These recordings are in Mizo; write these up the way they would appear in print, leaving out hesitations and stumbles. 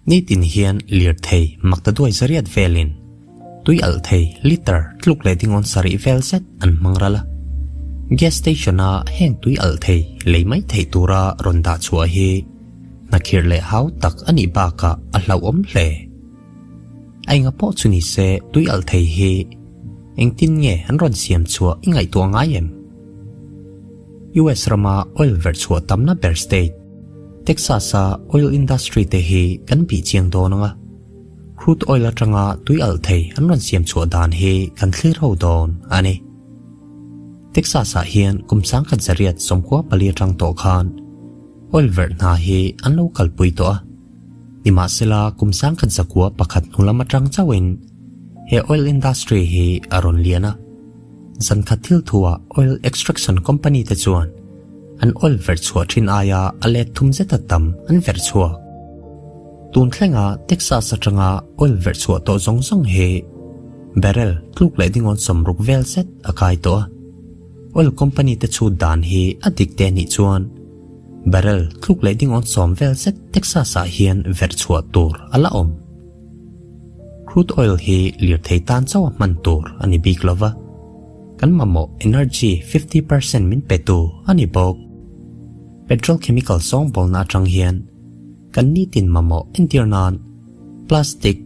Nitin hian lirthei maktaduai zariat velin tui alh thei litre tluk leh dingawn sarih vel zet an hmang ral a. Gas station-a heng tui alh thei lei mai theih tura rawn dah chhuah hi hnakhirh leh hau tak a nih bakah a hlauhawm hle. A enga pawh chu ni se tui alh thei hi engtin nge an rawn siam chhuah i ngaihtuah ngai em? US rama oil verh chhuah tamna ber state, Texas-a oil industry te hi kan bih chiang dawn ang a, crude oil atanga tui alh thei an rawn siam chhuah dan hi kan thlir ho dawn a ni. Texas-ah hian kum sangkhat zariat 94 atang tawh khan oil verh hna hi an lo kalpui tawh a, nimahsela kum 1901 hnu lam atang chauhin he oil industry hi a rawn lian a. Zankhat thil thuah oil extraction company te chuan an oil verh chhuah thin aia a let thum zeta tam an verh chhuak. Tun thlenga Texas atanga oil verh chhuah tawh zawng zawng hi barrel tluk leh dingawn 60 vel zet a kai tawh a. Oil company te chhut dan hi a dik te anih chuan barrel tluk leh dingawn 10 vel zet Texas ah hian verh chhuah tur a la awm. Crude oil hi lirthei tan chauh a hman tur a ni bik lova, kan mamawh energy 50% min petu a ni bawk. Petrol chemical sawngbawlna atang hian kan nitin mamawh entir nan plastic,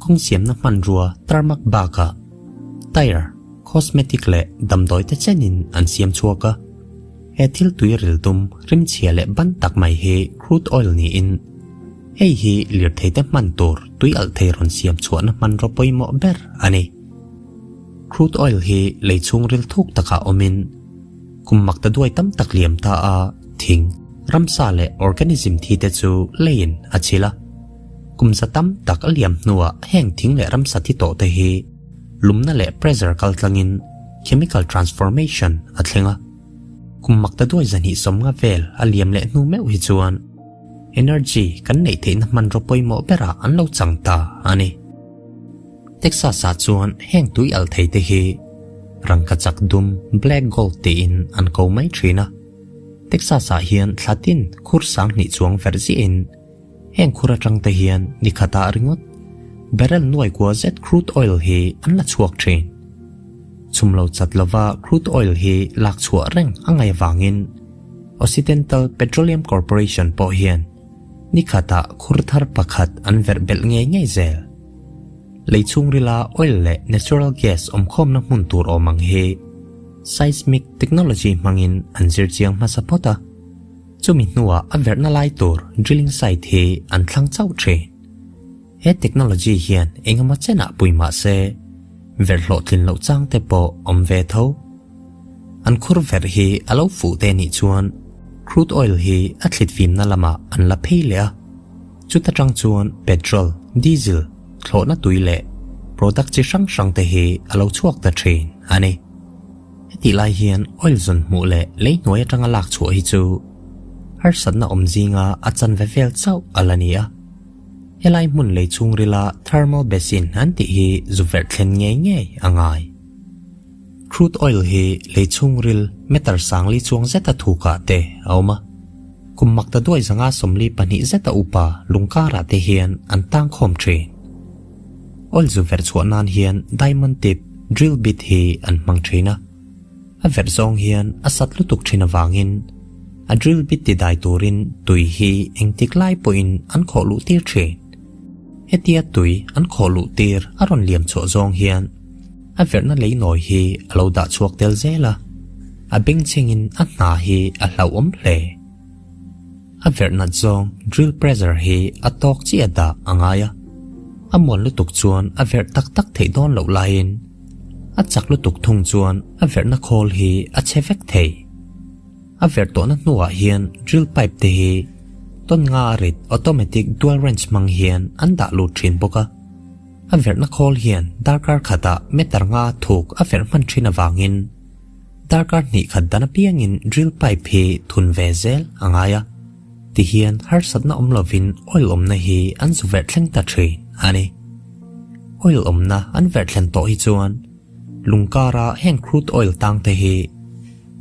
kawng siamna hmanrua tarmak bakah tyre, cosmetic leh damdawi te chenin an siam chhuak a. He thil tui rildum rimchhia leh ban tak mai hi crude oil niin Hei hi lirtheite hman tur tui alh thei rawn siam chhuahna hmanraw pawimawh ber a ni. Crude oil hi lei chhungril thuk takah awmin kum makta duai tam tak liam ta a, thing, ramsa leh organism thi te chu leiin a chhil a. Kum za tam tak a liam hnuah heng thing leh ramsa thi tawh te hi lumna leh pressure kaltlangin chemical transformation a thleng a. Kum makta duai 250 vel a liam leh hnu meuh hi chuan Energy kan neih theihna hmanraw pawimawh berah an lo chang ta a ni. Texas-ah chuan heng tui alh thei te hi rangkachak dum, black gold, tiin an ko mai thin a. Texas-ah hian thla tin khur 2000 chuang verh ziahin heng khur atang te hian ni khatah ringawt barrel nuai kua zet crude oil hi an la chhuak thin. Chhum lo chat lova crude oil hi lak chhuah reng a ngaih avangin Occidental Petroleum Corporation pawh hian ni khatah khur thar pakhat an verh belh ngei ngei zel. Lei chhungrila oil leh natural gas awmkhawmna hmun tur awm ang hi seismic technology hmangin an zir chiang hmasa phawt a, chumi hnuah a verhna lai tur drilling site hi an thlang chauh thin. He technology hian engemaw chenah pui mah se, verh hlawhtlin loh chang te pawh awm ve tho. An khur verh hi a lo fuh te nih chuan crude oil hi a thlit fimna lamah an la phei leh a, chuta tang chuan petrol, diesel, thlawhna tui leh product chi hrang hrang te hi a lo chhuak ta thin a ni. Hetih lai hian oil zawn hmuh leh lei hnuai atanga lak chhuah hi chu harsatna awm zinga a chanve vel chauh a la ni a. Helai hmun lei chhungrila thermal basin an tih hi zu verh thlen ngei ngei a ngai. Crude oil hi lei chhungril meter 4000 chuang zeta thukah te a awm a. Kum makta duai 542 zeta upa lungkarah te hian an tang khawm thin. Oil zu verh chhuah nan hian diamond tip drill bit hi an hmang thin a. A verh zawng hian a sat lutuk thin avangin a drill bit ti dai turin tui hi engtik lai pawhin an khawh luh tir thin. Hetia tui an khawh luh tir a rawn liam chhuah zawng hian a verhna lei nawi hi a lo dah chhuak tel zel a, a bengchhengin a hna hi a hlauhawm hle. A verh nat zawng drill pressure hi a tawk chiah dah a ngai a, a muan lutuk chuan a verh tak tak theih dawn loh laiin a chak lutuk thung chuan a verhna khawl hi a che vek thei. A verh tawhna hnuah hian drill pipe te hi tawn nga a rit automatic dual wrench hmang hian an dah lut thin bawk a. A verhna khawl hian darkar khatah meter nga thuk a verh hman thin avangin darkar hnih khat dan apiangin drill pipe hi thun ve zel a ngai a. Tihian harsatna awm lovin oil awmna hi an zu verh thleng ta thin a ni. Oil awmna an verh thlen tawh hi chuan lungkara heng crude oil tang te hi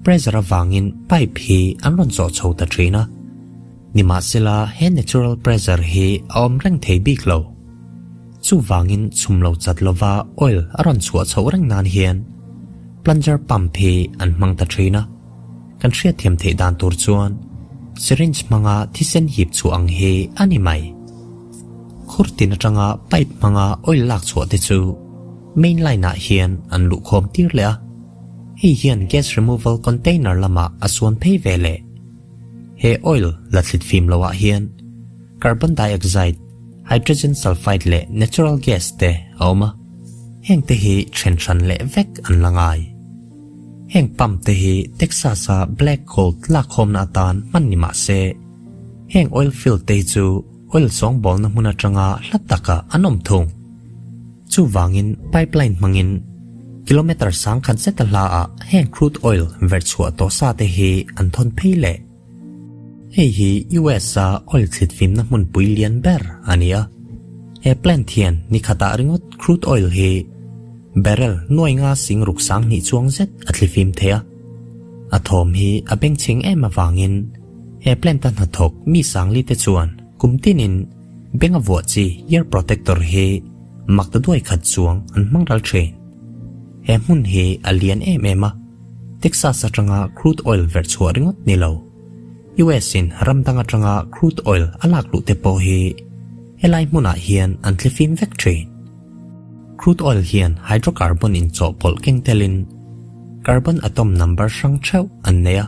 pressure avangin pipe hi an rawn zawh chho ta thin a. Nimahsela he natural pressure hi a awm reng thei bik lo. Chuvangin chhum lo chat lova oil a rawn chhuah chhoh reng nan hian plunger pump hi an hmang ta thin a. Kan hriatthiam theih dan tur chuan syringe hmanga thisen hip chhuah ang hi a ni mai. Khur tin atanga pipe hmanga oil lak chhuah te chu main line ah hian an luhkhawm tir leh a. Hei hian gas removal container lamah a suan phei ve leh. He oil la thlit fim lo ah hian carbon dioxide, hydrogen sulfide leh natural gas te a awm a, heng te hi then hran leh vek an la ngai. Heng pump te hi Texas a black gold lakkhawmna atan hman ni mah se, heng oil field te hi chu oil sawngbawlna hmun atanga hla takah an awm thung. Chuvangin pipeline hmangin kilometre sangkhat zeta hlaah heng crude oil verh chhuah tawh sa te hi an thawn phei leh. Hei hi US a oil thlit fimna hmunpui lian ber a ni a. He plant hian ni khatah ringawt crude oil hi barrel nuai nga sing ruk sang hnih chuang zet a thli fim thei a. A thawm hi a bengchheng em avangin he plant a hnathawk mi sangli te chuan kum tinin Beng a vuah chi ear protector hi mak ta duai khat chuang an hmang ral thin. He hmun hi a lian em em a, Texas atanga crude oil verh chhuah ringawt ni lo. US in ram dang atanga crude oil a lak luh te pawh hi helai hmunah hian an thlifim vek thin. Crude oil hian hydrocarbon inchawhpawlh keng telin carbon atom number hrang theuh an nei a.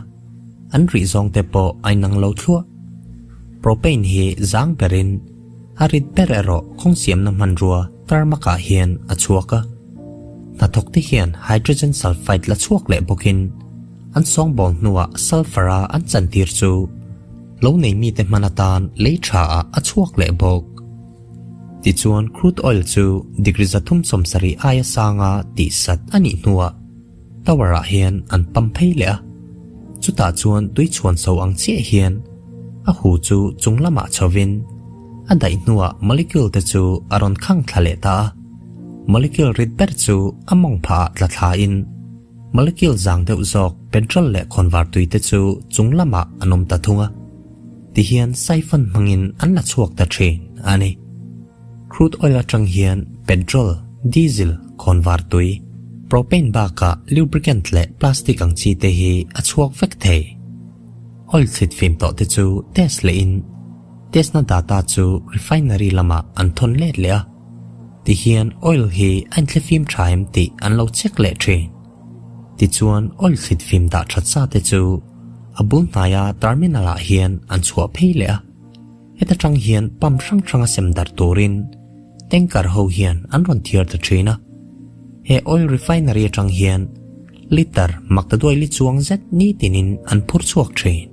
An rih zawng te pawh a inang lo thluah. Propane hi zang berin a rit ber erawh kawng siamna hmanrua tarmak ah hian a chhuak a. Hnathawk te hian hydrogen sulfide la chhuak leh bawkin an sawngbawl hnuah sulfur a an chantir chu lo nei mite hman atan lei tha ah a chhuak leh bawk. Tichuan crude oil chu degree 370 aia sanga tihsat a nih hnuah Tower ah hian an pump phei leh a, chutah chuan tui chhuan so ang chiah hian a hu chu chung lamah chhovin a daih hnuah molecule te chu a rawn khang thla leh ta a, molecule rit ber chu a mawng phah ah tla thla in molecule zang deuh zawk petrol leh khawnvar tui te chu chung lamah an awm ta thung a, tihian siphon hmangin an la chhuak ta thin a ni. Crude oil atang hian petrol, diesel, khawnvar tui, propane bakah lubricant leh plastic ang chi te hi a chhuak vek thei. Oil thlit fim tawh te chu test lehin test na data chu refinery lamah an thawn let leh a, tihian oil hi a inthlifim tha em tih an lo check leh thin. Tichuan oil thlit fim dah that sa te chu a bul hnaia terminal ah hian an chhuah phei leh a. Heta tang hian pump hrang hranga sem darh turin tanker ho hian an rawn thiar ta thin a. He oil refinery atang hian litre maktaduai li chuang zet nitinin an phur chhuak thin.